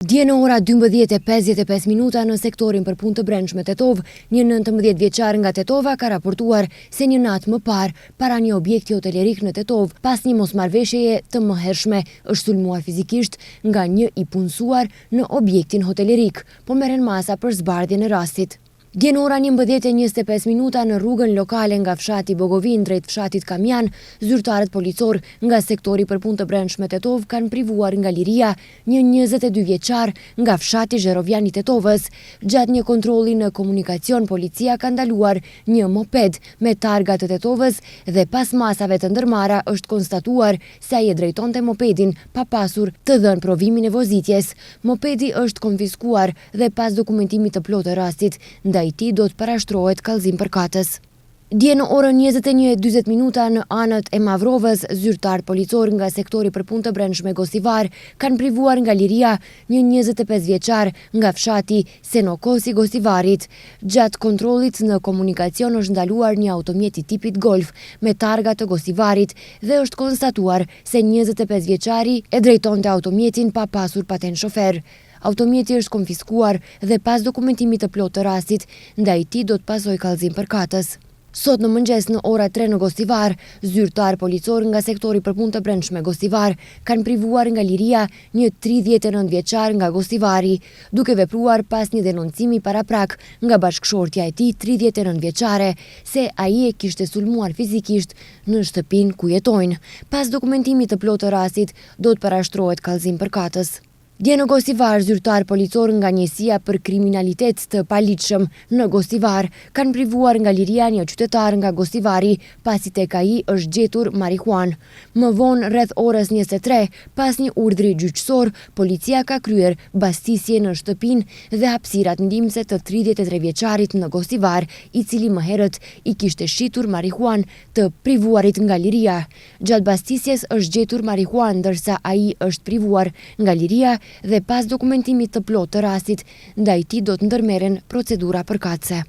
Dje në ora 12:55 minuta në sektorin për punë të brendshme Tetovë, një 19 vjeçar nga Tetova ka raportuar se një natë më parë, para një objekti hotelerik në Tetovë, pas një mosmarrëveshjeje të mëhershme, është sulmuar fizikisht nga një i punësuar në objektin hotelerik. Po merren masa për zbardhjen e rastit. Dje në ora 11:25 minuta në rrugën lokale nga fshati Bogovinë drejt fshatit Kamjan, zyrtarët policorë nga sektori për punë të brendshme Tetovë kanë privuar nga liria një 22 vjeçar nga fshati Zherovjan i Tetovës. Gjatë një kontrolli në komunikacion, policia ka ndaluar një moped me targa të Tetovës dhe pas masave të ndërmarra është konstatuar se ai e drejtonte mopedin pa pasur të dhënë provimin e vozitjes. Mopedi është konfiskuar dhe pas dokumentimit të plotë të rastit, ndaj tij do të parashtrohet kallëzim përkatës. Dje në orën 21:40 minuta në anët e Mavrovës, zyrtarë policorë nga sektori për punë të brendshme Gostivar kanë privuar nga liria një 25 vjeçar nga fshati Senokos i Gostivarit. Gjatë kontrollit në komunikacion është ndaluar një automjet i tipit Golf me targa të Gostivarit dhe është konstatuar se 25 vjeçari e drejtonte automjetin pa pasur patentë shofer. Automjeti është konfiskuar dhe pas dokumentimit të plotë të rastit, ndaj tij do të pasojë kallëzim përkatës. Sot në mëngjes në ora 3 në Gostivar, zyrtarë policorë nga sektori për punë të brendshme Gostivar kanë privuar nga liria një 39 vjeçar nga Gostivari, duke vepruar pas një denoncimi paraprak nga bashkëshortja e tij 39 vjeçare se ai e kishte sulmuar fizikisht në shtëpinë ku jetojnë. Pas dokumentimit të plotë të rastit, do të parashtrohet kallëzim përkatës. Dje në Gostivar, zyrtarë policorë nga njësia për kriminalitet të paligjshëm në Gostivar kanë privuar nga liria një qytetar nga Gostivari, pasi tek ai është gjetur marihuanë. Më vonë, rreth orës 23, pas një urdhri gjyqësor, policia ka kryer bastisje në shtëpinë dhe hapësirat ndihmëse të 33 vjeçarit në Gostivar, i cili më herët i kishte shitur marihuanë të privuarit nga liria. Gjatë bastisjes është gjetur marihuanë, ndërsa ai është privuar nga liria dhe pas dokumentimit të plotë të rastit, ndaj tij do të ndërmerren procedura përkatëse.